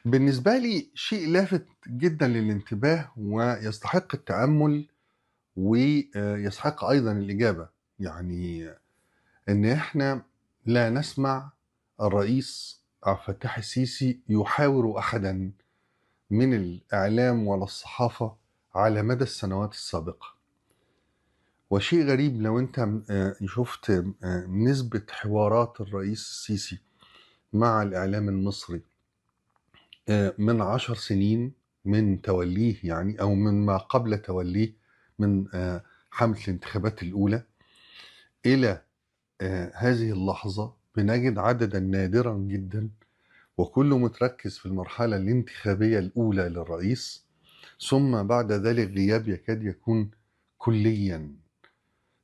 بالنسبة لي شيء لافت جدا للانتباه ويستحق التأمل ويستحق أيضا الإجابة، يعني إن إحنا لا نسمع الرئيس عبد الفتاح السيسي يحاور أحدا من الإعلام ولا الصحافة على مدى السنوات السابقة. وشيء غريب لو أنت شفت نسبة حوارات الرئيس السيسي مع الإعلام المصري من 10 سنين من توليه، يعني أو من ما قبل توليه من حملة الانتخابات الأولى إلى هذه اللحظة، بنجد عددا نادرا جدا، وكله متركز في المرحلة الانتخابية الأولى للرئيس، ثم بعد ذلك غياب يكاد يكون كليا.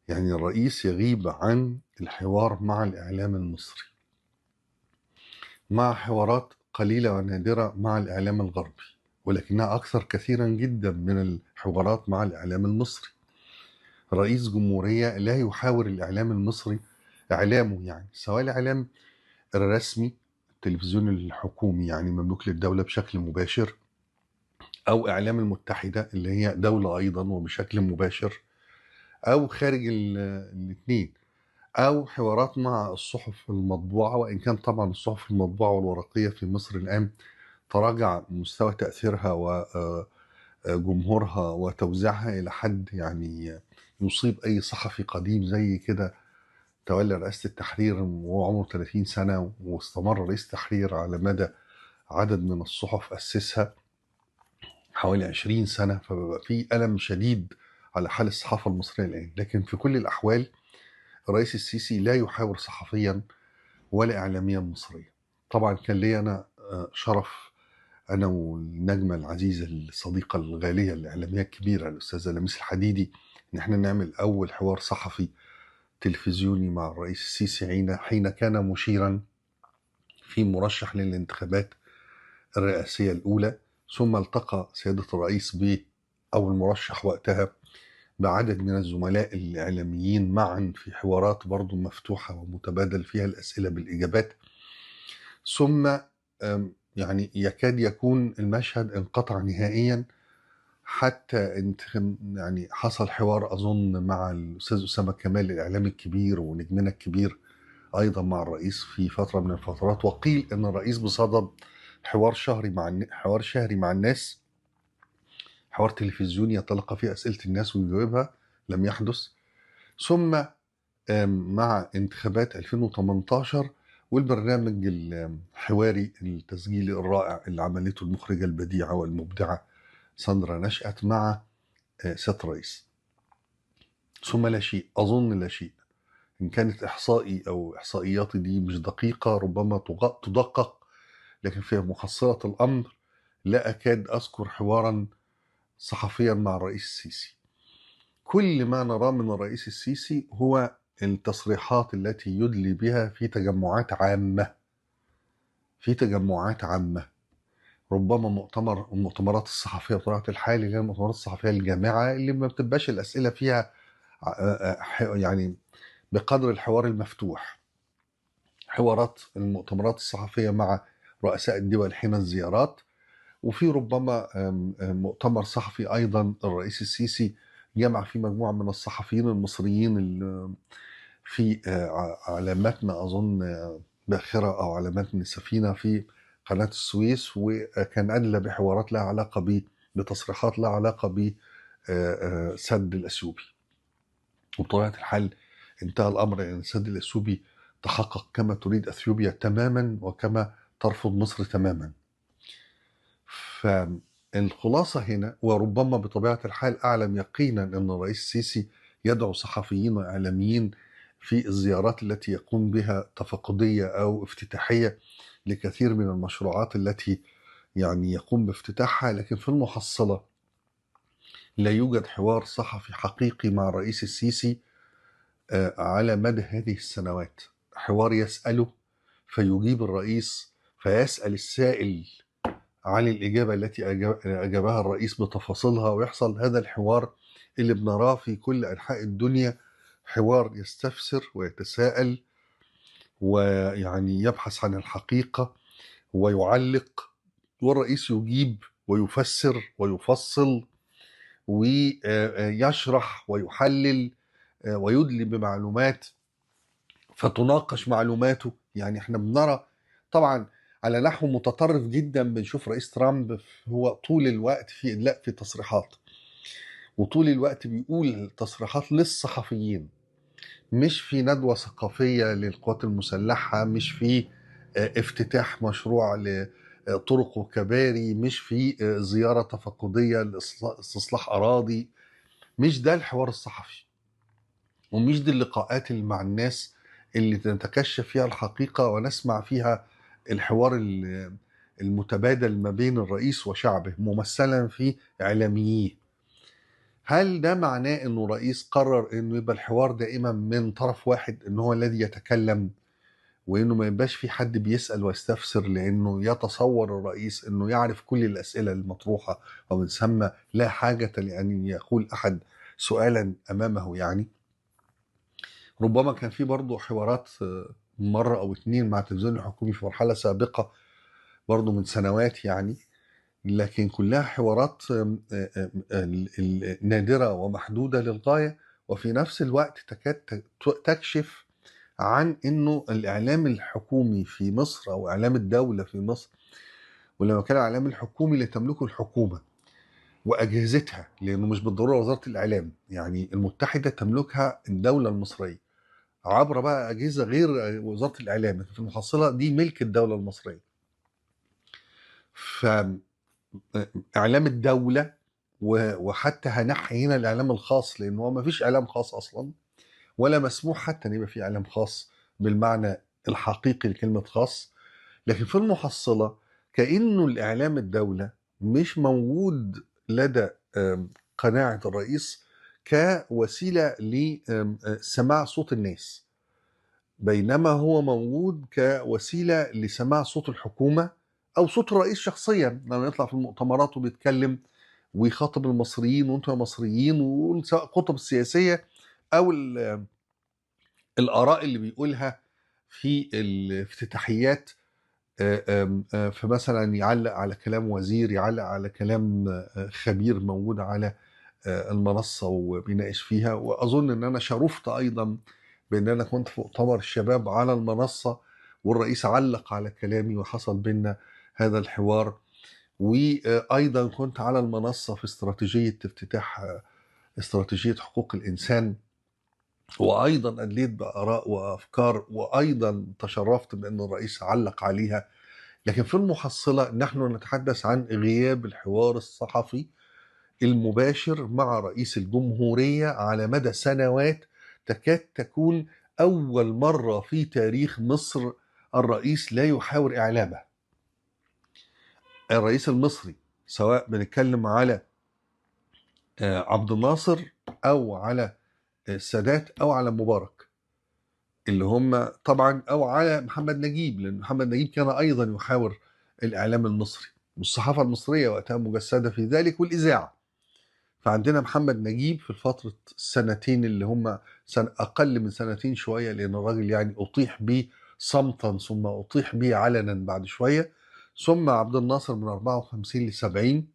يعني الرئيس يغيب عن الحوار مع الإعلام المصري، مع حوارات قليلة ونادرة مع الإعلام الغربي، ولكنها أكثر كثيرا جدا من الحوارات مع الإعلام المصري. رئيس جمهورية لا يحاور الإعلام المصري، إعلامه يعني، سواء الإعلام الرسمي التلفزيون الحكومي يعني مملوك للدولة بشكل مباشر، أو إعلام المتحدة اللي هي دولة أيضا وبشكل مباشر، أو خارج الاثنين، أو حوارات مع الصحف المطبوعة، وإن كان طبعا الصحف المطبوعة والورقية في مصر الآن تراجع مستوى تأثيرها وجمهورها وتوزيعها إلى حد يعني يصيب أي صحفي قديم زي كده تولى رئاسة التحرير وهو عمره 30 سنة واستمر رئيس تحرير على مدى عدد من الصحف أسسها حوالي 20 سنة، فبقى في ألم شديد على حال الصحافة المصرية الآن. لكن في كل الأحوال الرئيس السيسي لا يحاور صحفيا ولا إعلاميا مصريا. طبعا كان لي أنا شرف، أنا والنجمة العزيزة الصديقة الغالية الإعلامية الكبيرة الأستاذة لميس الحديدي، إن احنا نعمل أول حوار صحفي تلفزيوني مع الرئيس السيسي حين كان مشيرا في مرشح للانتخابات الرئاسية الأولى، ثم التقى سيادة الرئيس أو المرشح وقتها بعدد من الزملاء الإعلاميين معا في حوارات برضو مفتوحة ومتبادل فيها الأسئلة بالإجابات. ثم يعني يكاد يكون المشهد انقطع نهائيا حتى يعني حصل حوار أظن مع الأستاذ أسامة كمال الإعلامي الكبير ونجمنا الكبير أيضا مع الرئيس في فترة من الفترات، وقيل أن الرئيس بصدد حوار شهري مع الناس، حوار تلفزيوني يتلقى فيه أسئلة الناس ويجاوبها، لم يحدث. ثم مع انتخابات 2018 والبرنامج الحواري التسجيلي الرائع اللي عملته المخرجة البديعة والمبدعة ساندرا نشأت مع سيادة الرئيس، ثم لا شيء، أظن لا شيء. إن كانت إحصائي أو إحصائياتي دي مش دقيقة ربما تدقق، لكن في محصلة الأمر لا أكاد أذكر حوارا صحفيا مع الرئيس السيسي. كل ما نراه من الرئيس السيسي هو التصريحات التي يدلي بها في تجمعات عامة، في تجمعات عامة، ربما المؤتمرات الصحفية بطبيعة الحال اللي هي المؤتمرات الصحفية الجامعة اللي ما بتبقاش الأسئلة فيها يعني بقدر الحوار المفتوح، حوارات المؤتمرات الصحفية مع رؤساء الدول حين الزيارات، وفي ربما مؤتمر صحفي أيضا الرئيس السيسي جمع فيه مجموعة من الصحفيين المصريين في على متن أظن باخرة أو على متن سفينة في قناة السويس، وكان أدلى بحوارات لها علاقة بتصريحات لها علاقة بسد الأثيوبي. وبطبيعة الحال انتهى الأمر أن السد الأثيوبي تحقق كما تريد أثيوبيا تماما وكما ترفض مصر تماما. فالخلاصة هنا، وربما بطبيعة الحال أعلم يقينا أن الرئيس السيسي يدعو صحفيين وإعلاميين في الزيارات التي يقوم بها تفقدية أو افتتاحية لكثير من المشروعات التي يعني يقوم بافتتاحها، لكن في المحصلة لا يوجد حوار صحفي حقيقي مع الرئيس السيسي على مدى هذه السنوات. حوار يسأله فيجيب الرئيس، فيسأل السائل عن الإجابة التي أجابها الرئيس بتفاصيلها، ويحصل هذا الحوار اللي بنراه في كل أنحاء الدنيا، حوار يستفسر ويتساءل ويعني يبحث عن الحقيقة ويعلق. والرئيس يجيب ويفسر ويفصل ويشرح ويحلل ويدلي بمعلومات فتناقش معلوماته. يعني احنا بنرى طبعا على نحو متطرف جدا، بنشوف رئيس ترامب هو طول الوقت في إدلاء في تصريحات، وطول الوقت بيقول تصريحات للصحفيين، مش في ندوة ثقافية للقوات المسلحة، مش في افتتاح مشروع لطرق وكباري، مش في زيارة تفقدية لاستصلاح أراضي. مش ده الحوار الصحفي، ومش دي اللقاءات اللي مع الناس اللي تتكشف فيها الحقيقة ونسمع فيها الحوار المتبادل ما بين الرئيس وشعبه ممثلا في إعلامييه. هل ده معناه إنه الرئيس قرر إنه يبقى الحوار دائما من طرف واحد، إنه هو الذي يتكلم، وإنه ما يبقاش في حد بيسأل ويستفسر، لأنه يتصور الرئيس إنه يعرف كل الأسئلة المطروحة، ومن ثم لا حاجة لأن يقول أحد سؤالا أمامه؟ يعني ربما كان في برضه حوارات مرة أو اتنين مع التلفزيون الحكومي في مرحلة سابقة برضه من سنوات يعني، لكن كلها حوارات نادرة ومحدودة للغاية، وفي نفس الوقت تكاد تكشف عن إنه الإعلام الحكومي في مصر أو إعلام الدولة في مصر، ولما كان الإعلام الحكومي اللي تملكه الحكومة وأجهزتها، لأنه مش بالضرورة وزارة الإعلام يعني المتحدة تملكها الدولة المصرية عبر بقى أجهزة غير وزارة الإعلام، في المحصلة دي ملك الدولة المصرية. فإعلام الدولة وحتى هنحي هنا الإعلام الخاص، لأنه هو ما فيش إعلام خاص أصلا، ولا مسموح حتى أن يبقى في إعلام خاص بالمعنى الحقيقي لكلمة خاص. لكن في المحصلة كأنه الإعلام الدولة مش موجود لدى قناعة الرئيس كوسيلة لسماع صوت الناس، بينما هو موجود كوسيلة لسماع صوت الحكومة أو صوت الرئيس شخصيا لما يطلع في المؤتمرات وبيتكلم ويخاطب المصريين وانتم يا مصريين، وسواء خطب السياسية أو الآراء اللي بيقولها في الافتتاحيات، فمثلا يعلق على كلام وزير، يعلق على كلام خبير موجود على المنصة وبيناقش فيها. وأظن أن أنا شرفت أيضا بأن أنا كنت في مؤتمر الشباب على المنصة والرئيس علق على كلامي وحصل بينا هذا الحوار. وأيضا كنت على المنصة في استراتيجية افتتاح استراتيجية حقوق الإنسان، وأيضا أدليت بآراء وأفكار، وأيضا تشرفت بأن الرئيس علق عليها. لكن في المحصلة نحن نتحدث عن غياب الحوار الصحفي المباشر مع رئيس الجمهورية على مدى سنوات، تكاد تكون أول مرة في تاريخ مصر الرئيس لا يحاور إعلامه. الرئيس المصري سواء بنتكلم على عبد الناصر أو على السادات أو على مبارك اللي هم طبعا، أو على محمد نجيب، لأن محمد نجيب كان أيضا يحاور الإعلام المصري والصحافة المصرية وقتها مجسدة في ذلك، والإذاعة. فعندنا محمد نجيب في الفترة السنتين اللي هم أقل من سنتين شوية، لأن الراجل يعني أطيح به صمتا ثم أطيح به علنا بعد شوية، ثم عبد الناصر من 54 ل 70.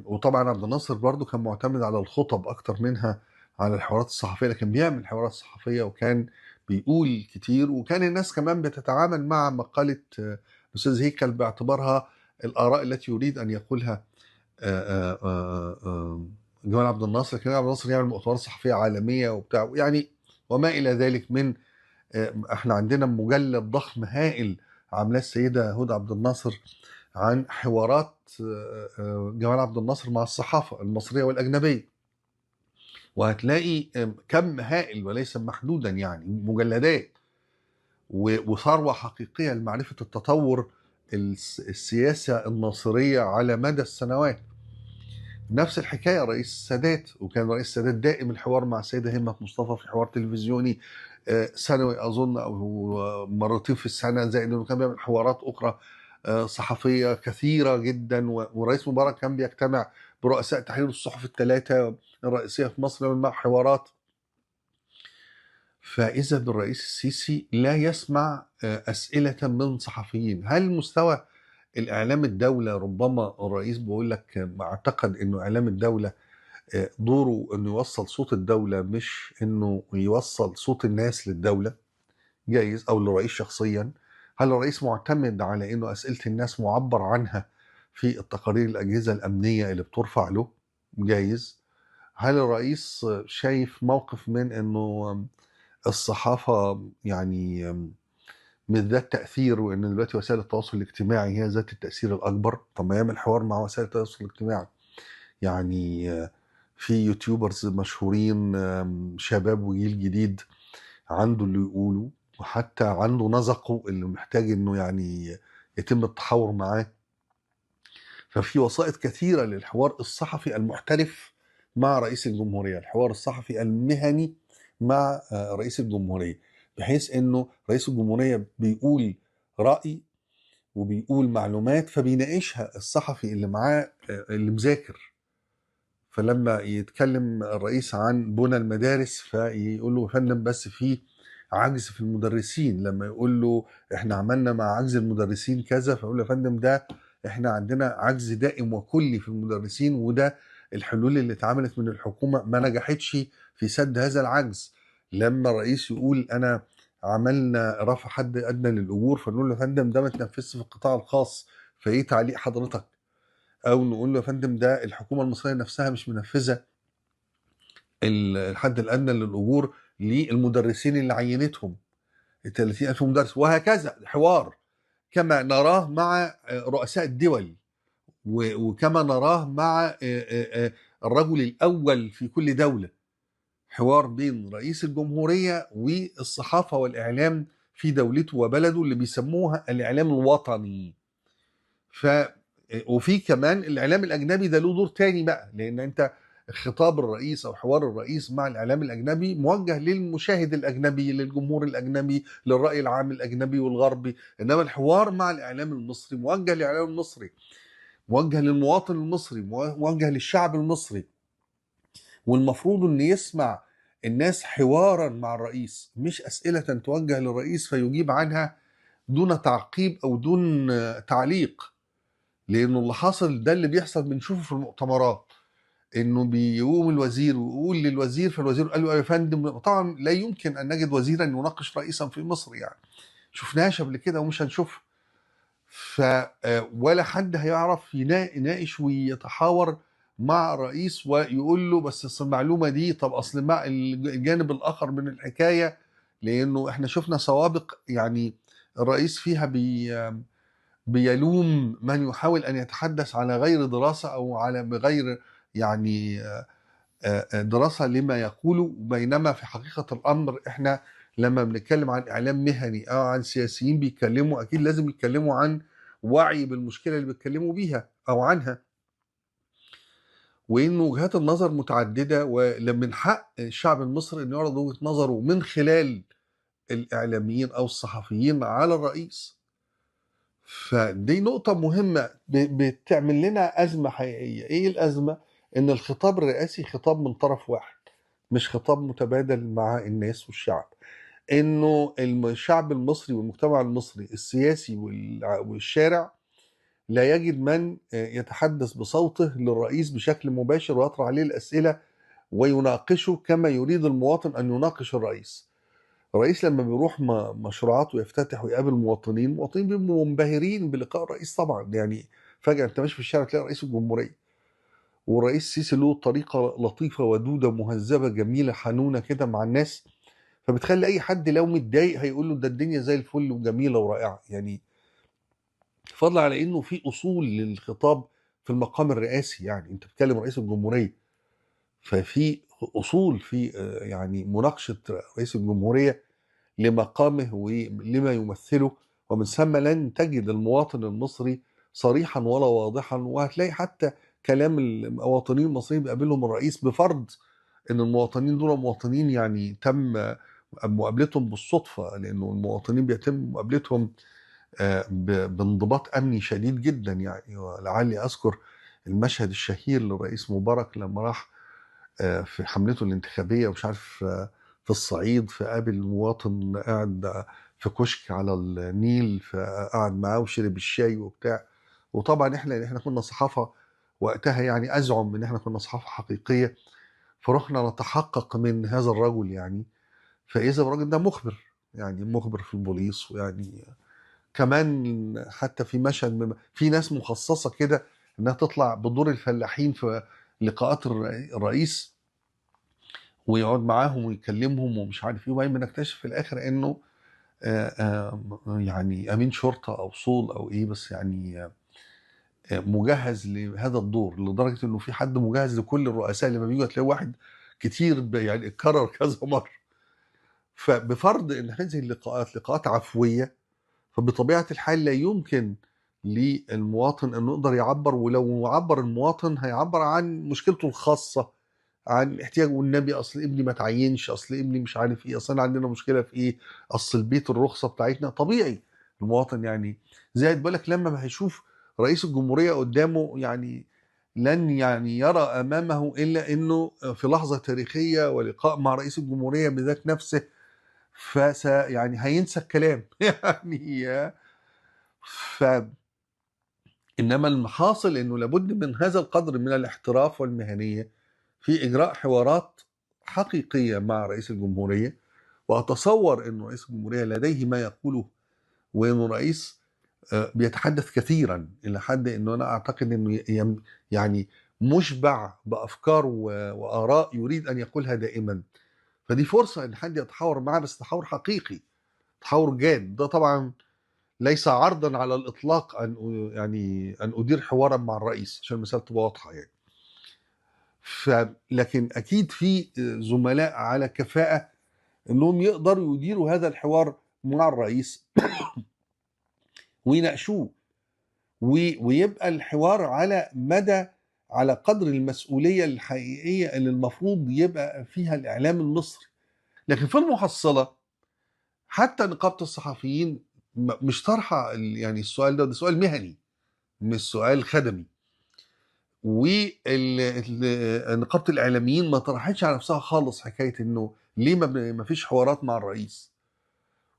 وطبعا عبد الناصر برضو كان معتمد على الخطب أكتر منها على الحوارات الصحفية، لكن بيعمل حوارات صحفية وكان بيقول كتير، وكان الناس كمان بتتعامل مع مقالة الأستاذ هيكل باعتبارها الآراء التي يريد أن يقولها جمال عبد الناصر. كان عبد الناصر يعمل مؤتمرات صحفية عالمية وبتاع يعني وما إلى ذلك. من احنا عندنا مجلد ضخم هائل عاملاه السيدة هدى عبد الناصر عن حوارات جمال عبد الناصر مع الصحافة المصرية والأجنبية، وهتلاقي كم هائل وليس محدودا، يعني مجلدات وثروة حقيقية لمعرفة التطور السياسة الناصرية على مدى السنوات. نفس الحكاية رئيس السادات، وكان رئيس السادات دائم الحوار مع السيدة همة مصطفى في حوار تلفزيوني سنوي أظن أو مرتين في السنة، زائد أنه كان بيعمل حوارات أخرى صحفية كثيرة جدا. ورئيس مبارك كان بيجتمع برؤساء تحرير الصحف الثلاثة الرئيسية في مصر مع حوارات. فإذا بالرئيس السيسي لا يسمع أسئلة من صحفيين. هل مستوى الإعلام الدولة، ربما الرئيس بيقول لك اعتقد إنه إعلام الدولة دوره إنه يوصل صوت الدولة مش إنه يوصل صوت الناس للدولة، جايز، أو للرئيس شخصيا. هل الرئيس معتمد على إنه أسئلة الناس معبر عنها في التقارير الأجهزة الأمنية اللي بترفع له؟ جايز. هل الرئيس شايف موقف من إنه الصحافة يعني مش ذات تأثير، وإن دلوقتي وسائل التواصل الاجتماعي هي ذات التأثير الأكبر؟ طب ما يعمل حوار مع وسائل التواصل الاجتماعي. يعني في يوتيوبرز مشهورين، شباب وجيل جديد عنده اللي يقوله، وحتى عنده نزقه اللي محتاج إنه يعني يتم التحاور معاه. ففي وسائط كثيرة للحوار الصحفي المحترف مع رئيس الجمهورية، الحوار الصحفي المهني مع رئيس الجمهورية، بحيث إنه رئيس الجمهورية بيقول رأي وبيقول معلومات فبيناقشها الصحفي اللي معاه، اللي مذاكر. فلما يتكلم الرئيس عن بنى المدارس فيقول له يا فندم بس في عجز في المدرسين، لما يقول له احنا عملنا مع عجز المدرسين كذا، فيقول له يا فندم ده احنا عندنا عجز دائم وكلي في المدرسين، وده الحلول اللي اتعملت من الحكومة ما نجحتش في سد هذا العجز. لما الرئيس يقول انا عملنا رفع حد ادنى للاجور، فنقول له يا فندم ده ما تنفذش في القطاع الخاص، فايه تعليق حضرتك؟ او نقول له يا فندم ده الحكومة المصرية نفسها مش منفذة الحد الادنى للاجور للمدرسين اللي عينتهم 30,000 مدرس، وهكذا. حوار كما نراه مع رؤساء الدول، وكما نراه مع الرجل الأول في كل دولة. حوار بين رئيس الجمهورية والصحافة والإعلام في دولته وبلده اللي بيسموها الإعلام الوطني. وفي كمان الإعلام الأجنبي ده له دور تاني بقى، لأن أنت خطاب الرئيس أو حوار الرئيس مع الإعلام الأجنبي موجه للمشاهد الأجنبي، للجمهور الأجنبي، للرأي العام الأجنبي والغربي. إنما الحوار مع الإعلام المصري موجه للإعلام المصري، موجه للمواطن المصري، موجه للشعب المصري. والمفروض أن يسمع الناس حوارا مع الرئيس، مش أسئلة توجه للرئيس فيجيب عنها دون تعقيب أو دون تعليق. لأنه اللي حاصل ده اللي بيحصل بنشوفه في المؤتمرات، إنه بيقوم الوزير ويقول للوزير، فالوزير قال له يا فندم. طبعا لا يمكن أن نجد وزيرا يناقش رئيسا في مصر، يعني شفناهاش قبل كده ومش هنشوفها. ولا حد هيعرف يناقش ويتحاور مع الرئيس ويقول له بس أصل المعلومة دي، طب أصل مع الجانب الآخر من الحكاية. لأنه إحنا شفنا سوابق يعني الرئيس فيها بيلوم من يحاول أن يتحدث على غير دراسة أو على بغير يعني دراسة لما يقوله، بينما في حقيقة الأمر إحنا لما بنتكلم عن إعلام مهني أو عن سياسيين بيتكلموا، أكيد لازم يتكلموا عن وعي بالمشكلة اللي بيتكلموا بيها أو عنها، وإن وجهات النظر متعددة، ومن حق الشعب المصري إنه يعرض وجهة نظره من خلال الإعلاميين أو الصحفيين على الرئيس. فدي نقطة مهمة بتعمل لنا أزمة حقيقية. إيه الأزمة؟ إن الخطاب الرئاسي خطاب من طرف واحد، مش خطاب متبادل مع الناس والشعب. إنه الشعب المصري والمجتمع المصري السياسي والشارع لا يجد من يتحدث بصوته للرئيس بشكل مباشر ويطرح عليه الأسئلة ويناقشه كما يريد المواطن أن يناقش الرئيس. الرئيس لما بيروح مشروعات ويفتتح ويقابل مواطنين، المواطنين بيبقوا منبهرين بلقاء الرئيس طبعا. يعني فجأة انت ماشي في الشارع تلاقي رئيس الجمهورية، والرئيس السيسي له طريقة لطيفة ودودة مهذبة جميلة حنونة كده مع الناس، فبتخلي أي حد لو متضايق هيقول له ده الدنيا زي الفل وجميلة ورائعة. يعني فضلا على إنه في أصول للخطاب في المقام الرئاسي، يعني أنت بتكلم رئيس الجمهورية، ففي أصول في يعني مناقشة رئيس الجمهورية لمقامه ولما يمثله، ومن ثم لن تجد المواطن المصري صريحا ولا واضحا. وهتلاقي حتى كلام المواطنين المصريين بيقابلهم الرئيس بفرض ان المواطنين دول مواطنين يعني تم مقابلتهم بالصدفة، لانه المواطنين بيتم مقابلتهم بانضباط امني شديد جدا. يعني ولعلي اذكر المشهد الشهير للرئيس مبارك لما راح في حملته الانتخابية ومش عارف في الصعيد، فقابل مواطن قاعد في كشك على النيل، فقعد معاه وشرب الشاي وبتاع. وطبعا احنا كنا صحافة وقتها، يعني ازعم ان احنا كنا صحافة حقيقية، فرحنا نتحقق من هذا الرجل يعني، فاذا الراجل ده مخبر، يعني مخبر في البوليس. ويعني كمان حتى في مشهد في ناس مخصصة كده انها تطلع بدور الفلاحين في لقاءات الرئيس ويقعد معاهم ويكلمهم ومش عارف ايه، وبعدين بنكتشف في الاخر انه يعني امين شرطه او صول او ايه، بس يعني مجهز لهذا الدور، لدرجة انه في حد مجهز لكل الرؤساء اللي ما بيجوا، هتلاقي واحد كتير يعني اتكرر كذا مرة. فبفرض ان هذه اللقاءات لقاءات عفوية، فبطبيعه الحال لا يمكن للمواطن انه يقدر يعبر، ولو عبر المواطن هيعبر عن مشكلته الخاصة، عن احتياجه، والنبي اصل ابني ما تعينش، اصل ابني مش عارف ايه، اصل عندنا مشكلة في ايه، اصل البيت الرخصة بتاعتنا. طبيعي المواطن يعني زائد بالك لما ما هيشوف رئيس الجمهورية قدامه، يعني لن يعني يرى امامه الا انه في لحظة تاريخية ولقاء مع رئيس الجمهورية بذات نفسه، فس يعني هينسى الكلام يعني. ف انما المحاصل انه لابد من هذا القدر من الاحتراف والمهنية في اجراء حوارات حقيقية مع رئيس الجمهورية. واتصور انه رئيس الجمهورية لديه ما يقوله، وانه رئيس بيتحدث كثيرا الى حد انه انا اعتقد انه يعني مشبع بافكار واراء يريد ان يقولها دائما. فدي فرصة ان حد يتحاور معاه، بس تحاور حقيقي، تحاور جاد. ده طبعا ليس عرضا على الاطلاق ان يعني ان ادير حوارا مع الرئيس، عشان المسالة تبقى واضحة يعني. لكن اكيد في زملاء على كفاءة انهم يقدروا يديروا هذا الحوار مع الرئيس ويناقشوه، ويبقى الحوار على مدى، على قدر المسؤولية الحقيقية اللي المفروض يبقى فيها الإعلام المصري. لكن في المحصلة حتى نقابة الصحفيين مش طرحة يعني السؤال ده سؤال مهني مش سؤال خدمي، ونقابة الإعلاميين ما طرحتش على نفسها خالص حكاية إنه ليه ما فيش حوارات مع الرئيس،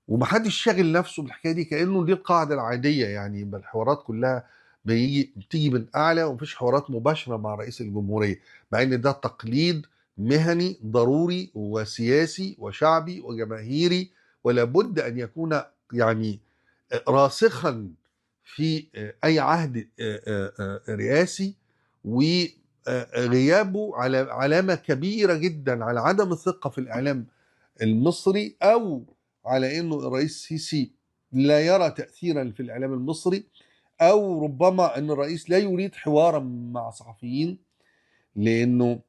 ومحدش شاغل نفسه بالحكاية دي كأنه دي القاعدة العادية، يعني يبقى الحوارات كلها بتيجي من أعلى ومفيش حوارات مباشرة مع رئيس الجمهورية، مع إن ده تقليد مهني ضروري وسياسي وشعبي وجماهيري، ولا بد أن يكون يعني راسخا في أي عهد رئاسي. وغيابه على علامة كبيرة جدا على عدم الثقة في الإعلام المصري، أو على أنه الرئيس السيسي لا يرى تأثيرا في الإعلام المصري، أو ربما أن الرئيس لا يريد حوارا مع صحفيين، لأنه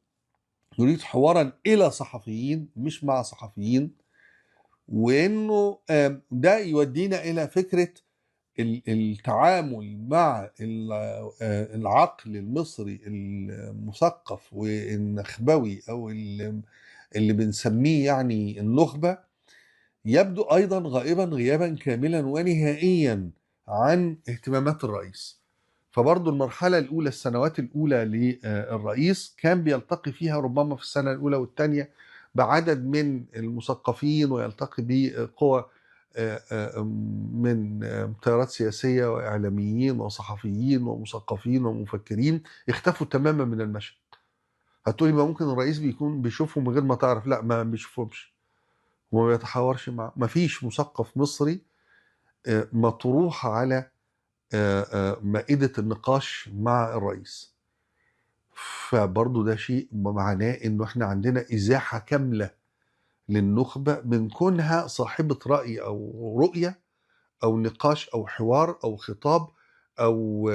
يريد حوارا إلى صحفيين مش مع صحفيين. وأنه ده يودينا إلى فكرة التعامل مع العقل المصري المثقف والنخبوي، أو اللي بنسميه يعني النخبة، يبدو أيضا غائبا غيابا كاملا ونهائيا عن اهتمامات الرئيس. فبرضو المرحلة الأولى، السنوات الأولى للرئيس، كان بيلتقي فيها ربما في السنة الأولى والثانية بعدد من المثقفين، ويلتقي بقوى من تيارات سياسية وإعلاميين وصحفيين ومثقفين ومفكرين، اختفوا تماما من المشهد. هتقولي ما ممكن الرئيس بيكون بيشوفهم من غير ما تعرف، لا ما بيشوفهمش وما بيتحاورش مع، ما فيش مثقف مصري مطروح على مائدة النقاش مع الرئيس. فبرضو ده شيء معناه انه احنا عندنا ازاحة كاملة للنخبة من كونها صاحبة رأي او رؤية او نقاش او حوار او خطاب او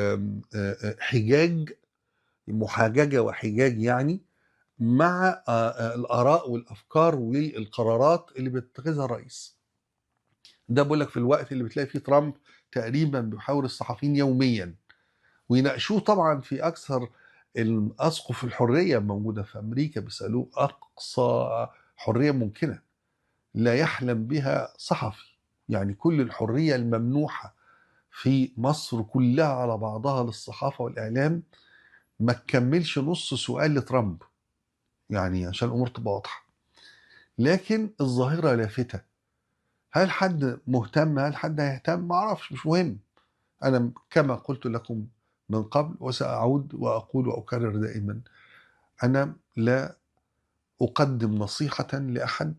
حجاج، محاججة وحجاج يعني، مع الآراء والأفكار والقرارات اللي بيتخذها الرئيس. ده بقولك في الوقت اللي بتلاقي فيه ترامب تقريبا بيحاور الصحفيين يوميا ويناقشوه، طبعا في أكثر الأسقف الحرية موجودة في أمريكا، بيسألوه أقصى حرية ممكنة لا يحلم بها صحفي، يعني كل الحرية الممنوحة في مصر كلها على بعضها للصحافة والإعلام ما تكملش نص سؤال لترامب، يعني عشان الأمور تبقى واضحة. لكن الظاهرة لافتة. هل حد مهتم؟ هل حد هيهتم؟ ما أعرفش، مش مهم. أنا كما قلت لكم من قبل وسأعود وأقول وأكرر دائما، أنا لا أقدم نصيحة لأحد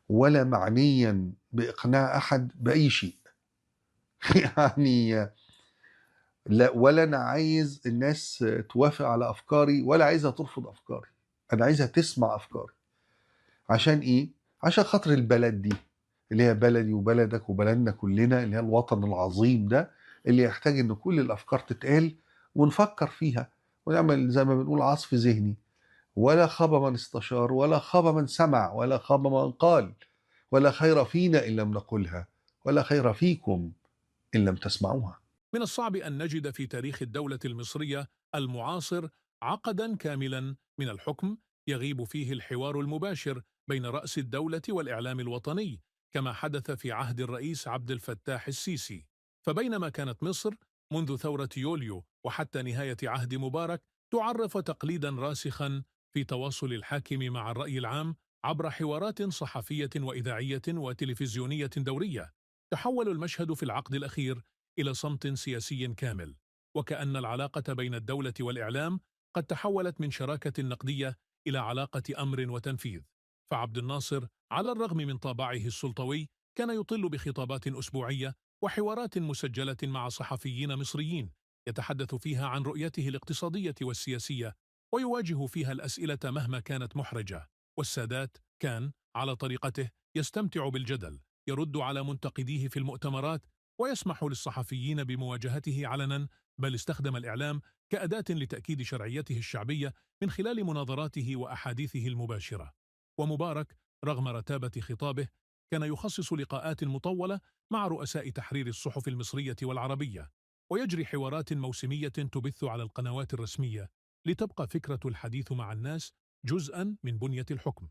ولا معنيا بإقناع أحد بأي شيء. يعني لا، ولا أنا عايز الناس توافق على أفكاري ولا عايزها ترفض أفكاري، أنا عايزها تسمع أفكاري. عشان إيه؟ عشان خاطر البلد دي اللي هي بلدي وبلدك وبلدنا كلنا، اللي هي الوطن العظيم ده، اللي يحتاج إن كل الأفكار تتقال ونفكر فيها ونعمل زي ما بنقول عصف ذهني. ولا خاب من استشار، ولا خاب من سمع، ولا خاب من قال، ولا خير فينا إن لم نقلها، ولا خير فيكم إن لم تسمعوها. من الصعب أن نجد في تاريخ الدولة المصرية المعاصر عقدا كاملا من الحكم يغيب فيه الحوار المباشر بين رأس الدولة والإعلام الوطني، كما حدث في عهد الرئيس عبد الفتاح السيسي. فبينما كانت مصر منذ ثورة يوليو وحتى نهاية عهد مبارك تعرف تقليدا راسخا في تواصل الحاكم مع الرأي العام عبر حوارات صحفية وإذاعية وتلفزيونية دورية، تحول المشهد في العقد الأخير إلى صمت سياسي كامل، وكأن العلاقة بين الدولة والإعلام قد تحولت من شراكة نقدية إلى علاقة أمر وتنفيذ. فعبد الناصر على الرغم من طابعه السلطوي كان يطل بخطابات أسبوعية وحوارات مسجلة مع صحفيين مصريين يتحدث فيها عن رؤيته الاقتصادية والسياسية، ويواجه فيها الأسئلة مهما كانت محرجة. والسادات كان على طريقته يستمتع بالجدل، يرد على منتقديه في المؤتمرات ويسمح للصحفيين بمواجهته علنا، بل استخدم الإعلام كأداة لتأكيد شرعيته الشعبية من خلال مناظراته وأحاديثه المباشرة. ومبارك رغم رتابة خطابه كان يخصص لقاءات مطولة مع رؤساء تحرير الصحف المصرية والعربية، ويجري حوارات موسمية تبث على القنوات الرسمية لتبقى فكرة الحديث مع الناس جزءا من بنية الحكم.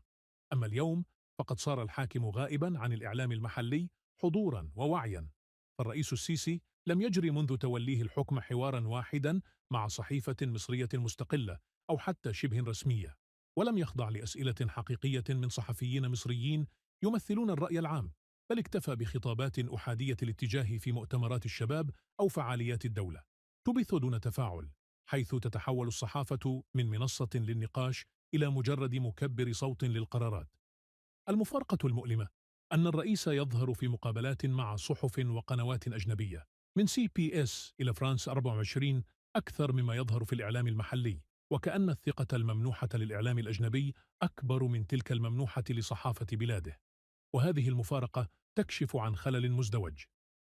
أما اليوم فقد صار الحاكم غائبا عن الإعلام المحلي حضورا ووعيا. فالرئيس السيسي لم يجري منذ توليه الحكم حوارا واحدا مع صحيفة مصرية مستقلة أو حتى شبه رسمية، ولم يخضع لأسئلة حقيقية من صحفيين مصريين يمثلون الرأي العام، بل اكتفى بخطابات أحادية الاتجاه في مؤتمرات الشباب أو فعاليات الدولة تبث دون تفاعل، حيث تتحول الصحافة من منصة للنقاش إلى مجرد مكبر صوت للقرارات. المفارقة المؤلمة أن الرئيس يظهر في مقابلات مع صحف وقنوات أجنبية من CBS إلى فرانس 24 أكثر مما يظهر في الإعلام المحلي، وكأن الثقة الممنوحة للإعلام الأجنبي أكبر من تلك الممنوحة لصحافة بلاده. وهذه المفارقة تكشف عن خلل مزدوج: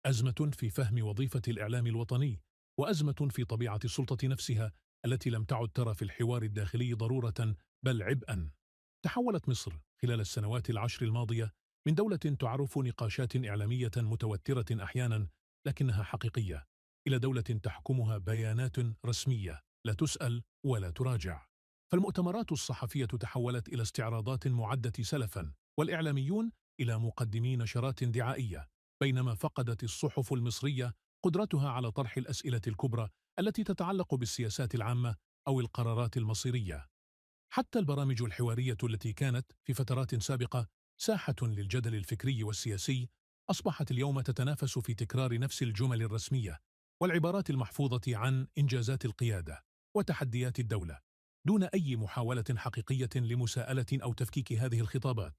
أزمة في فهم وظيفة الإعلام الوطني، وأزمة في طبيعة السلطة نفسها التي لم تعد ترى في الحوار الداخلي ضرورة بل عبئا. تحولت مصر خلال السنوات العشر الماضية من دولة تعرف نقاشات إعلامية متوترة أحيانا لكنها حقيقية، إلى دولة تحكمها بيانات رسمية لا تسأل ولا تراجع. فالمؤتمرات الصحفية تحولت إلى استعراضات معدة سلفا، والإعلاميون إلى مقدمي نشرات دعائية، بينما فقدت الصحف المصرية قدرتها على طرح الأسئلة الكبرى التي تتعلق بالسياسات العامة أو القرارات المصيرية. حتى البرامج الحوارية التي كانت في فترات سابقة ساحة للجدل الفكري والسياسي أصبحت اليوم تتنافس في تكرار نفس الجمل الرسمية والعبارات المحفوظة عن إنجازات القيادة وتحديات الدولة، دون أي محاولة حقيقية لمساءلة أو تفكيك هذه الخطابات.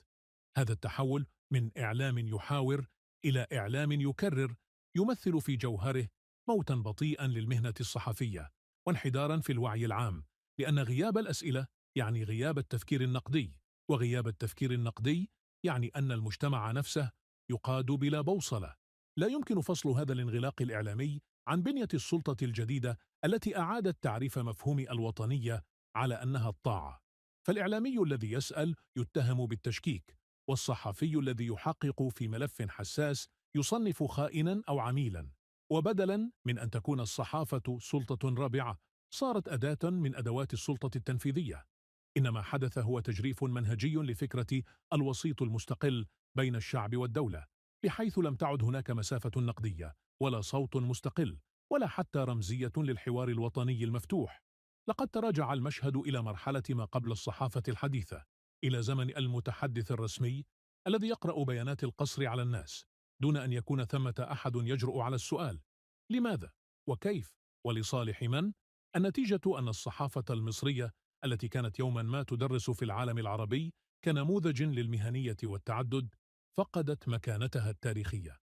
هذا التحول من إعلام يحاور إلى إعلام يكرر يمثل في جوهره موتا بطيئا للمهنة الصحفية وانحدارا في الوعي العام، لأن غياب الأسئلة يعني غياب التفكير النقدي، وغياب التفكير النقدي يعني أن المجتمع نفسه يقاد بلا بوصلة. لا يمكن فصل هذا الانغلاق الإعلامي عن بنية السلطة الجديدة التي أعادت تعريف مفهوم الوطنية على أنها الطاعة. فالإعلامي الذي يسأل يتهم بالتشكيك، والصحفي الذي يحقق في ملف حساس يصنف خائنا أو عميلا. وبدلا من أن تكون الصحافة سلطة رابعة، صارت أداة من أدوات السلطة التنفيذية. إنما حدث هو تجريف منهجي لفكرة الوسيط المستقل بين الشعب والدولة، بحيث لم تعد هناك مسافة نقدية ولا صوت مستقل ولا حتى رمزية للحوار الوطني المفتوح. لقد تراجع المشهد إلى مرحلة ما قبل الصحافة الحديثة، إلى زمن المتحدث الرسمي الذي يقرأ بيانات القصر على الناس دون أن يكون ثمة أحد يجرؤ على السؤال: لماذا؟ وكيف؟ ولصالح من؟ النتيجة أن الصحافة المصرية التي كانت يوما ما تدرس في العالم العربي كنموذج للمهنية والتعدد فقدت مكانتها التاريخية.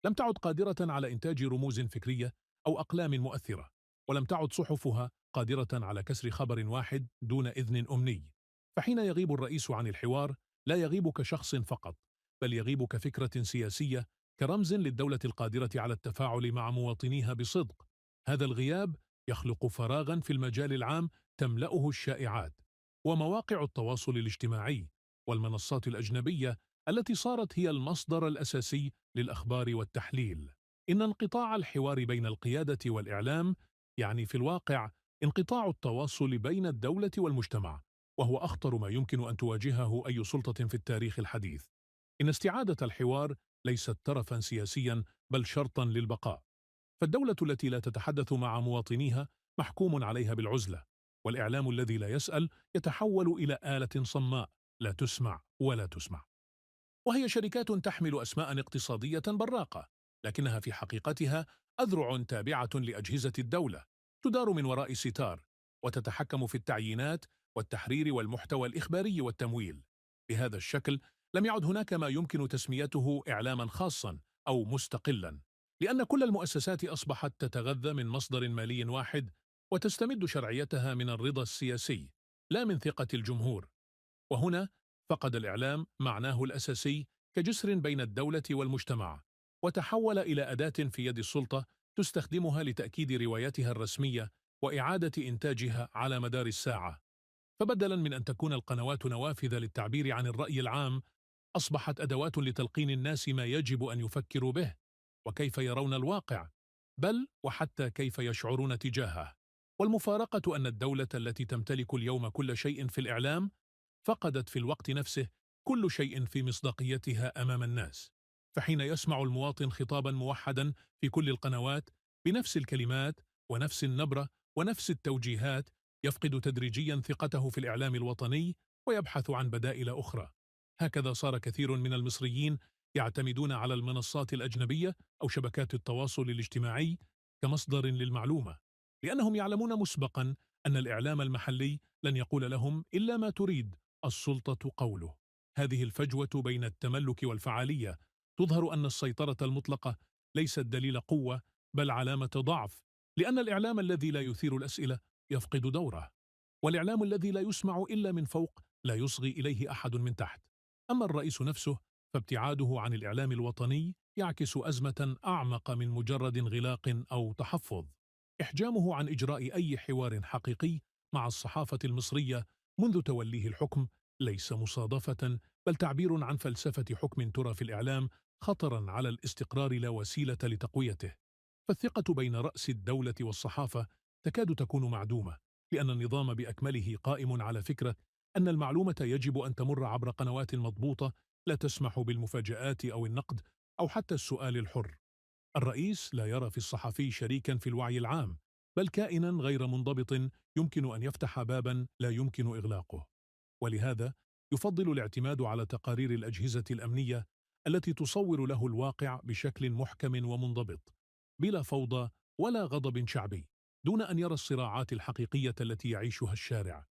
لم تعد قادرة على إنتاج رموز فكرية أو أقلام مؤثرة، ولم تعد صحفها قادرة على كسر خبر واحد دون إذن أمني. فحين يغيب الرئيس عن الحوار لا يغيب كشخص فقط، بل يغيب كفكرة سياسية، كرمز للدولة القادرة على التفاعل مع مواطنيها بصدق. هذا الغياب يخلق فراغا في المجال العام تملأه الشائعات ومواقع التواصل الاجتماعي والمنصات الأجنبية التي صارت هي المصدر الأساسي للأخبار والتحليل. إن انقطاع الحوار بين القيادة والإعلام يعني في الواقع انقطاع التواصل بين الدولة والمجتمع، وهو أخطر ما يمكن أن تواجهه أي سلطة في التاريخ الحديث. إن استعادة الحوار ليست ترفا سياسيا بل شرطا للبقاء. فالدولة التي لا تتحدث مع مواطنيها محكوم عليها بالعزلة، والإعلام الذي لا يسأل يتحول إلى آلة صماء لا تسمع ولا تسمع. وهي شركات تحمل أسماء اقتصادية براقة، لكنها في حقيقتها أذرع تابعة لأجهزة الدولة، تدار من وراء ستار، وتتحكم في التعيينات والتحرير والمحتوى الإخباري والتمويل. بهذا الشكل لم يعد هناك ما يمكن تسميته إعلاما خاصا أو مستقلا، لأن كل المؤسسات أصبحت تتغذى من مصدر مالي واحد وتستمد شرعيتها من الرضا السياسي لا من ثقة الجمهور. وهنا فقد الإعلام معناه الأساسي كجسر بين الدولة والمجتمع، وتحول إلى أداة في يد السلطة تستخدمها لتأكيد روايتها الرسمية وإعادة إنتاجها على مدار الساعة. فبدلاً من أن تكون القنوات نوافذ للتعبير عن الرأي العام، أصبحت أدوات لتلقين الناس ما يجب أن يفكروا به وكيف يرون الواقع، بل وحتى كيف يشعرون تجاهه. والمفارقة أن الدولة التي تمتلك اليوم كل شيء في الإعلام فقدت في الوقت نفسه كل شيء في مصداقيتها أمام الناس. فحين يسمع المواطن خطابا موحدا في كل القنوات بنفس الكلمات ونفس النبرة ونفس التوجيهات، يفقد تدريجيا ثقته في الإعلام الوطني ويبحث عن بدائل أخرى. هكذا صار كثير من المصريين يعتمدون على المنصات الأجنبية أو شبكات التواصل الاجتماعي كمصدر للمعلومة، لأنهم يعلمون مسبقا أن الإعلام المحلي لن يقول لهم إلا ما تريد السلطة قوله. هذه الفجوة بين التملك والفعالية تظهر أن السيطرة المطلقة ليست دليل قوة بل علامة ضعف، لأن الإعلام الذي لا يثير الأسئلة يفقد دوره، والإعلام الذي لا يسمع إلا من فوق لا يصغي إليه أحد من تحت. أما الرئيس نفسه فابتعاده عن الإعلام الوطني يعكس أزمة أعمق من مجرد انغلاق أو تحفظ. إحجامه عن إجراء أي حوار حقيقي مع الصحافة المصرية منذ توليه الحكم ليس مصادفة، بل تعبير عن فلسفة حكم ترى في الإعلام خطرا على الاستقرار لا وسيلة لتقويته. فالثقة بين رأس الدولة والصحافة تكاد تكون معدومة، لأن النظام بأكمله قائم على فكرة أن المعلومة يجب أن تمر عبر قنوات مضبوطة لا تسمح بالمفاجآت أو النقد أو حتى السؤال الحر. الرئيس لا يرى في الصحفي شريكا في الوعي العام، بل كائنا غير منضبط يمكن أن يفتح بابا لا يمكن إغلاقه. ولهذا يفضل الاعتماد على تقارير الأجهزة الأمنية التي تصور له الواقع بشكل محكم ومنضبط، بلا فوضى ولا غضب شعبي، دون أن يرى الصراعات الحقيقية التي يعيشها الشارع.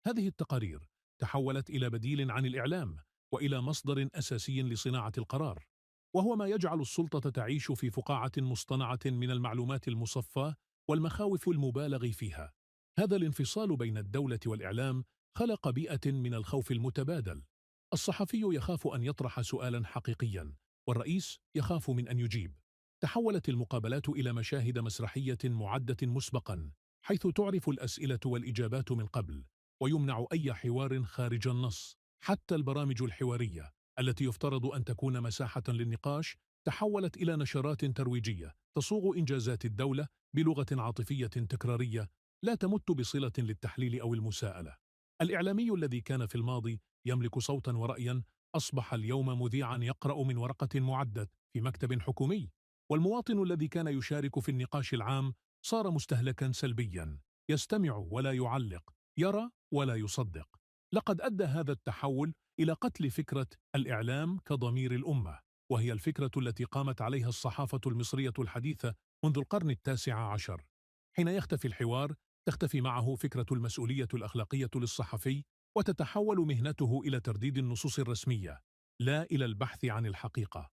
هذه التقارير تحولت إلى بديل عن الإعلام وإلى مصدر أساسي لصناعة القرار، وهو ما يجعل السلطة تعيش في فقاعة مصطنعة من المعلومات المصفاة والمخاوف المبالغ فيها. هذا الانفصال بين الدولة والإعلام خلق بيئة من الخوف المتبادل. الصحفي يخاف أن يطرح سؤالا حقيقيا، والرئيس يخاف من أن يجيب. تحولت المقابلات إلى مشاهد مسرحية معدة مسبقا، حيث تعرف الأسئلة والإجابات من قبل، ويمنع أي حوار خارج النص. حتى البرامج الحوارية التي يفترض أن تكون مساحة للنقاش تحولت إلى نشرات ترويجية تصوغ إنجازات الدولة بلغة عاطفية تكرارية لا تمت بصلة للتحليل أو المساءلة. الإعلامي الذي كان في الماضي يملك صوتا ورأيا أصبح اليوم مذيعا يقرأ من ورقة معدة في مكتب حكومي، والمواطن الذي كان يشارك في النقاش العام صار مستهلكا سلبيا، يستمع ولا يعلق، يرى ولا يصدق. لقد أدى هذا التحول إلى قتل فكرة الإعلام كضمير الأمة، وهي الفكرة التي قامت عليها الصحافة المصرية الحديثة منذ القرن التاسع عشر. حين يختفي الحوار، تختفي معه فكرة المسؤولية الأخلاقية للصحفي، وتتحول مهنته إلى ترديد النصوص الرسمية، لا إلى البحث عن الحقيقة.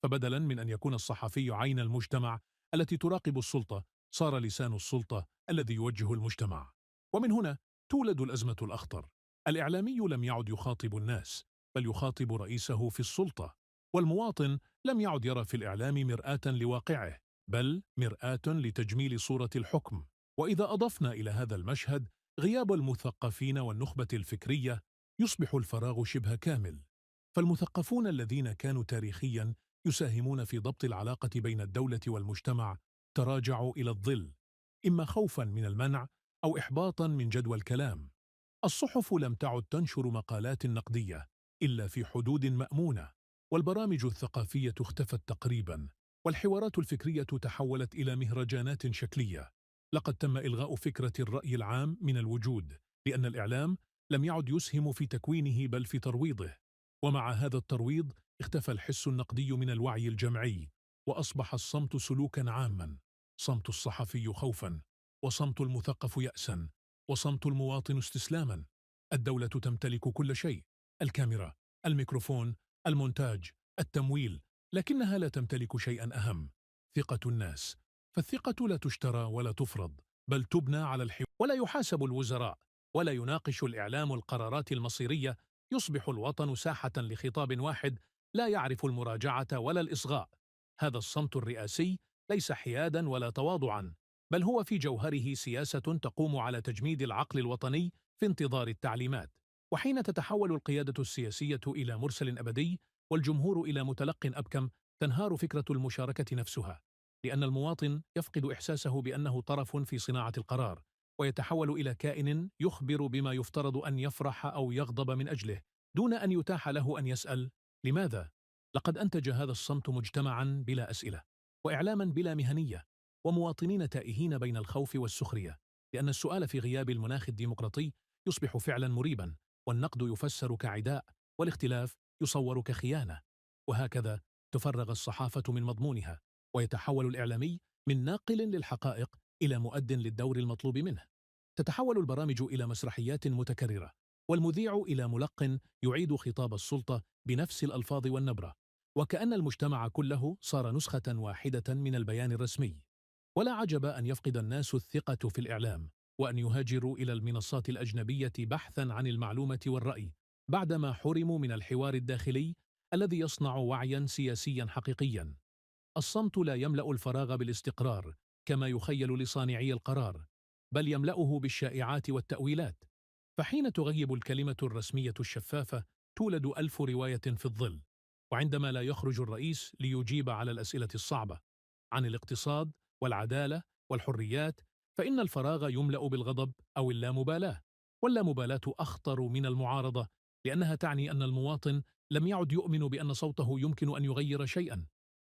فبدلاً من أن يكون الصحفي عين المجتمع التي تراقب السلطة، صار لسان السلطة الذي يوجه المجتمع. ومن هنا تولد الأزمة الأخطر. الإعلامي لم يعد يخاطب الناس، بل يخاطب رئيسه في السلطة، والمواطن لم يعد يرى في الإعلام مرآة لواقعه، بل مرآة لتجميل صورة الحكم. وإذا أضفنا إلى هذا المشهد غياب المثقفين والنخبة الفكرية، يصبح الفراغ شبه كامل. فالمثقفون الذين كانوا تاريخيا يساهمون في ضبط العلاقة بين الدولة والمجتمع تراجعوا إلى الظل، إما خوفا من المنع أو إحباطا من جدوى الكلام. الصحف لم تعد تنشر مقالات نقدية إلا في حدود مأمونة، والبرامج الثقافية اختفت تقريبا، والحوارات الفكرية تحولت إلى مهرجانات شكلية. لقد تم إلغاء فكرة الرأي العام من الوجود، لأن الإعلام لم يعد يسهم في تكوينه بل في ترويضه. ومع هذا الترويض اختفى الحس النقدي من الوعي الجمعي، وأصبح الصمت سلوكا عاما. صمت الصحفي خوفا، وصمت المثقف يأسا، وصمت المواطن استسلاما. الدولة تمتلك كل شيء: الكاميرا، الميكروفون، المونتاج، التمويل، لكنها لا تمتلك شيئا أهم: ثقة الناس. فالثقة لا تشترى ولا تفرض، بل تبنى على الحوار. ولا يحاسب الوزراء، ولا يناقش الإعلام القرارات المصيرية. يصبح الوطن ساحة لخطاب واحد لا يعرف المراجعة ولا الإصغاء. هذا الصمت الرئاسي ليس حيادا ولا تواضعا، بل هو في جوهره سياسة تقوم على تجميد العقل الوطني في انتظار التعليمات. وحين تتحول القيادة السياسية إلى مرسل أبدي والجمهور إلى متلق أبكم، تنهار فكرة المشاركة نفسها، لأن المواطن يفقد إحساسه بأنه طرف في صناعة القرار، ويتحول إلى كائن يخبر بما يفترض أن يفرح أو يغضب من أجله، دون أن يتاح له أن يسأل لماذا؟ لقد أنتج هذا الصمت مجتمعا بلا أسئلة، وإعلاما بلا مهنية، ومواطنين تائهين بين الخوف والسخرية، لأن السؤال في غياب المناخ الديمقراطي يصبح فعلا مريبا، والنقد يفسر كعداء، والاختلاف يصور كخيانة. وهكذا تفرغ الصحافة من مضمونها، ويتحول الإعلامي من ناقل للحقائق إلى مؤد للدور المطلوب منه. تتحول البرامج إلى مسرحيات متكررة، والمذيع إلى ملقن يعيد خطاب السلطة بنفس الألفاظ والنبرة، وكأن المجتمع كله صار نسخة واحدة من البيان الرسمي. ولا عجب أن يفقد الناس الثقة في الإعلام، وأن يهاجروا إلى المنصات الأجنبية بحثا عن المعلومة والرأي، بعدما حرموا من الحوار الداخلي الذي يصنع وعيا سياسيا حقيقيا. الصمت لا يملأ الفراغ بالاستقرار كما يخيل لصانعي القرار، بل يملأه بالشائعات والتأويلات. فحين تغيب الكلمة الرسمية الشفافة، تولد 1000 رواية في الظل. وعندما لا يخرج الرئيس ليجيب على الأسئلة الصعبة عن الاقتصاد والعدالة والحريات، فإن الفراغ يملأ بالغضب أو اللامبالاة. واللامبالاة أخطر من المعارضة، لأنها تعني أن المواطن لم يعد يؤمن بأن صوته يمكن أن يغير شيئا.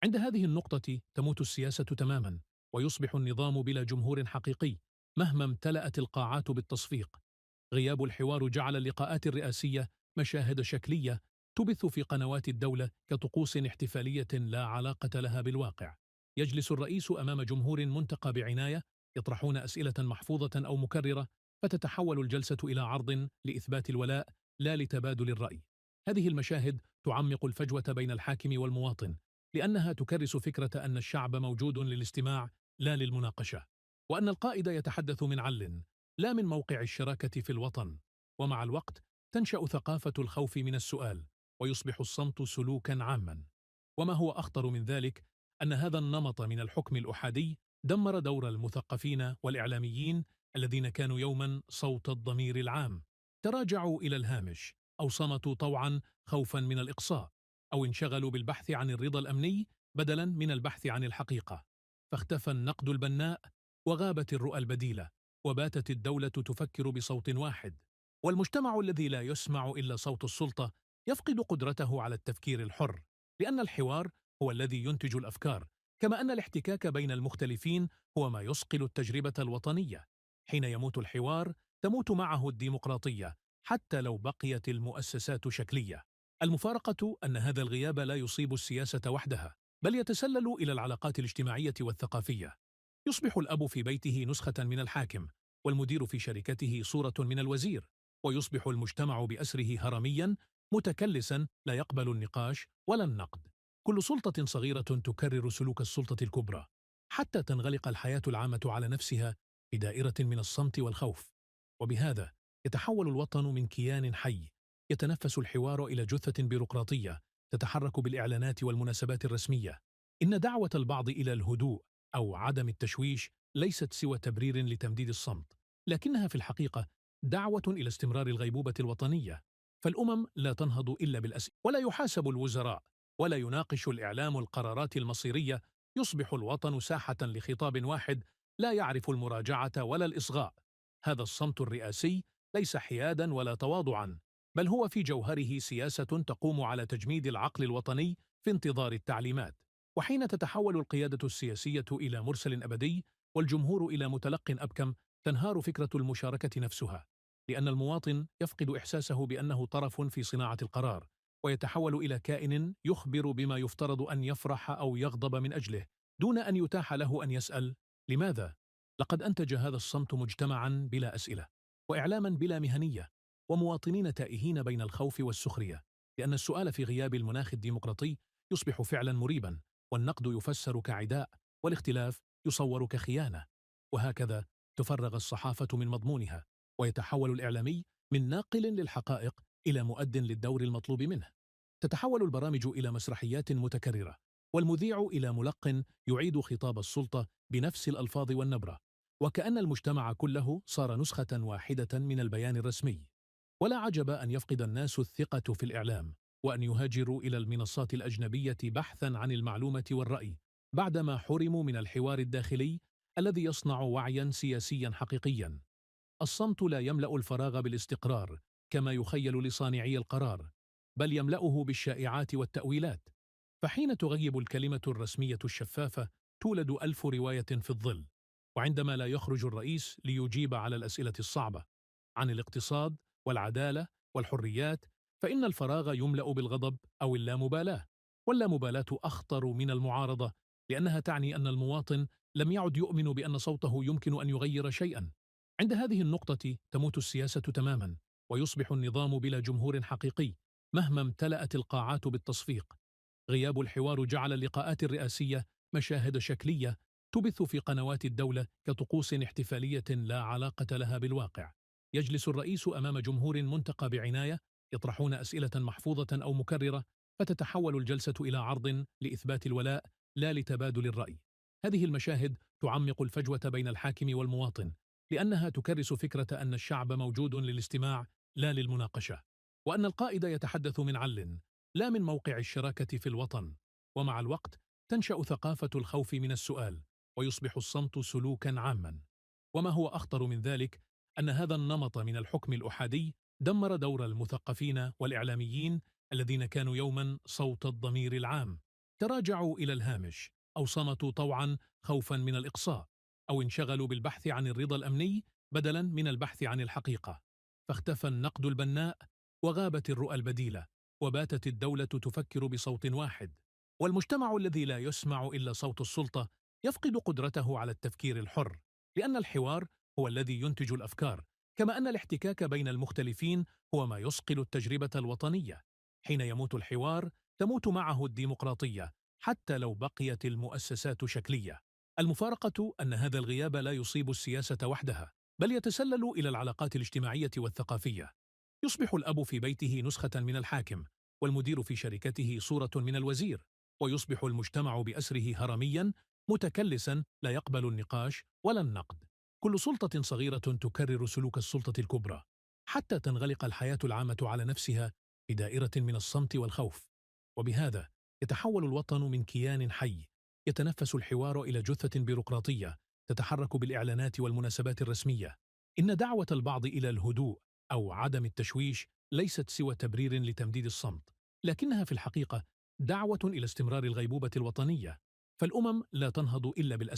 عند هذه النقطة تموت السياسة تماما، ويصبح النظام بلا جمهور حقيقي مهما امتلأت القاعات بالتصفيق. غياب الحوار جعل اللقاءات الرئاسية مشاهد شكلية تبث في قنوات الدولة كطقوس احتفالية لا علاقة لها بالواقع. يجلس الرئيس أمام جمهور منتقى بعناية، يطرحون أسئلة محفوظة أو مكررة، فتتحول الجلسة إلى عرض لإثبات الولاء لا لتبادل الرأي. هذه المشاهد تعمق الفجوة بين الحاكم والمواطن، لأنها تكرس فكرة أن الشعب موجود للاستماع لا للمناقشة، وأن القائد يتحدث من عل لا من موقع الشراكة في الوطن. ومع الوقت تنشأ ثقافة الخوف من السؤال، ويصبح الصمت سلوكا عاما. وما هو أخطر من ذلك أن هذا النمط من الحكم الأحادي دمر دور المثقفين والإعلاميين الذين كانوا يوما صوت الضمير العام. تراجعوا إلى الهامش، أو صمتوا طوعا خوفا من الإقصاء، أو انشغلوا بالبحث عن الرضا الأمني بدلا من البحث عن الحقيقة. فاختفى النقد البناء، وغابت الرؤى البديلة، وباتت الدولة تفكر بصوت واحد. والمجتمع الذي لا يسمع إلا صوت السلطة يفقد قدرته على التفكير الحر، لأن الحوار هو الذي ينتج الأفكار، كما أن الاحتكاك بين المختلفين هو ما يصقل التجربة الوطنية. حين يموت الحوار تموت معه الديمقراطية، حتى لو بقيت المؤسسات شكلية. المفارقة أن هذا الغياب لا يصيب السياسة وحدها، بل يتسلل إلى العلاقات الاجتماعية والثقافية. يصبح الأب في بيته نسخة من الحاكم، والمدير في شركته صورة من الوزير، ويصبح المجتمع بأسره هرميا متكلسا لا يقبل النقاش ولا النقد. كل سلطة صغيرة تكرر سلوك السلطة الكبرى، حتى تنغلق الحياة العامة على نفسها في دائرة من الصمت والخوف. وبهذا يتحول الوطن من كيان حي يتنفس الحوار إلى جثة بيروقراطية تتحرك بالإعلانات والمناسبات الرسمية. إن دعوة البعض إلى الهدوء أو عدم التشويش ليست سوى تبرير لتمديد الصمت، لكنها في الحقيقة دعوة إلى استمرار الغيبوبة الوطنية. فالأمم لا تنهض إلا بالأسئلة، ولا يحاسب الوزراء، ولا يناقش الإعلام القرارات المصيرية. يصبح الوطن ساحة لخطاب واحد لا يعرف المراجعة ولا الإصغاء. هذا الصمت الرئاسي ليس حيادا ولا تواضعا، بل هو في جوهره سياسة تقوم على تجميد العقل الوطني في انتظار التعليمات. وحين تتحول القيادة السياسية إلى مرسل أبدي والجمهور إلى متلق أبكم، تنهار فكرة المشاركة نفسها، لأن المواطن يفقد إحساسه بأنه طرف في صناعة القرار، ويتحول إلى كائن يخبر بما يفترض أن يفرح أو يغضب من أجله، دون أن يتاح له أن يسأل لماذا؟ لقد أنتج هذا الصمت مجتمعا بلا أسئلة، وإعلاما بلا مهنية، ومواطنين تائهين بين الخوف والسخرية، لأن السؤال في غياب المناخ الديمقراطي يصبح فعلا مريبا، والنقد يفسر كعداء، والاختلاف يصور كخيانة. وهكذا تفرغ الصحافة من مضمونها، ويتحول الإعلامي من ناقل للحقائق إلى مؤد للدور المطلوب منه. تتحول البرامج إلى مسرحيات متكررة، والمذيع إلى ملق يعيد خطاب السلطة بنفس الألفاظ والنبرة، وكأن المجتمع كله صار نسخة واحدة من البيان الرسمي. ولا عجب أن يفقد الناس الثقة في الإعلام، وأن يهاجروا إلى المنصات الأجنبية بحثا عن المعلومة والرأي، بعدما حرموا من الحوار الداخلي الذي يصنع وعيا سياسيا حقيقيا. الصمت لا يملأ الفراغ بالاستقرار كما يخيل لصانعي القرار، بل يملأه بالشائعات والتأويلات. فحين تغيب الكلمة الرسمية الشفافة تولد 1000 رواية في الظل. وعندما لا يخرج الرئيس ليجيب على الأسئلة الصعبة عن الاقتصاد والعدالة والحريات، فإن الفراغ يملأ بالغضب أو اللامبالاة. واللامبالاة أخطر من المعارضة، لأنها تعني أن المواطن لم يعد يؤمن بأن صوته يمكن أن يغير شيئا. عند هذه النقطة تموت السياسة تماما، ويصبح النظام بلا جمهور حقيقي مهما امتلأت القاعات بالتصفيق. غياب الحوار جعل اللقاءات الرئاسية مشاهد شكلية تبث في قنوات الدولة كطقوس احتفالية لا علاقة لها بالواقع. يجلس الرئيس أمام جمهور منتقى بعناية يطرحون أسئلة محفوظة أو مكررة، فتتحول الجلسة إلى عرض لإثبات الولاء لا لتبادل الرأي. هذه المشاهد تعمق الفجوة بين الحاكم والمواطن، لأنها تكرس فكرة أن الشعب موجود للاستماع لا للمناقشة، وأن القائد يتحدث من عل لا من موقع الشراكة في الوطن. ومع الوقت تنشأ ثقافة الخوف من السؤال، ويصبح الصمت سلوكا عاما. وما هو أخطر من ذلك أن هذا النمط من الحكم الأحادي دمر دور المثقفين والإعلاميين الذين كانوا يوما صوت الضمير العام. تراجعوا إلى الهامش أو صمتوا طوعا خوفا من الإقصاء، أو انشغلوا بالبحث عن الرضا الأمني بدلا من البحث عن الحقيقة. فاختفى النقد البناء، وغابت الرؤى البديلة، وباتت الدولة تفكر بصوت واحد. والمجتمع الذي لا يسمع إلا صوت السلطة يفقد قدرته على التفكير الحر، لأن الحوار هو الذي ينتج الأفكار، كما أن الاحتكاك بين المختلفين هو ما يصقل التجربة الوطنية. حين يموت الحوار تموت معه الديمقراطية، حتى لو بقيت المؤسسات شكلية. المفارقة أن هذا الغياب لا يصيب السياسة وحدها، بل يتسلل إلى العلاقات الاجتماعية والثقافية. يصبح الأب في بيته نسخة من الحاكم، والمدير في شركته صورة من الوزير، ويصبح المجتمع بأسره هرميا متكلسا لا يقبل النقاش ولا النقد. كل سلطة صغيرة تكرر سلوك السلطة الكبرى، حتى تنغلق الحياة العامة على نفسها في دائرة من الصمت والخوف. وبهذا يتحول الوطن من كيان حي يتنفس الحوار إلى جثة بيروقراطية تتحرك بالإعلانات والمناسبات الرسمية. إن دعوة البعض إلى الهدوء أو عدم التشويش ليست سوى تبرير لتمديد الصمت، لكنها في الحقيقة دعوة إلى استمرار الغيبوبة الوطنية. فالأمم لا تنهض إلا بالأسئلة،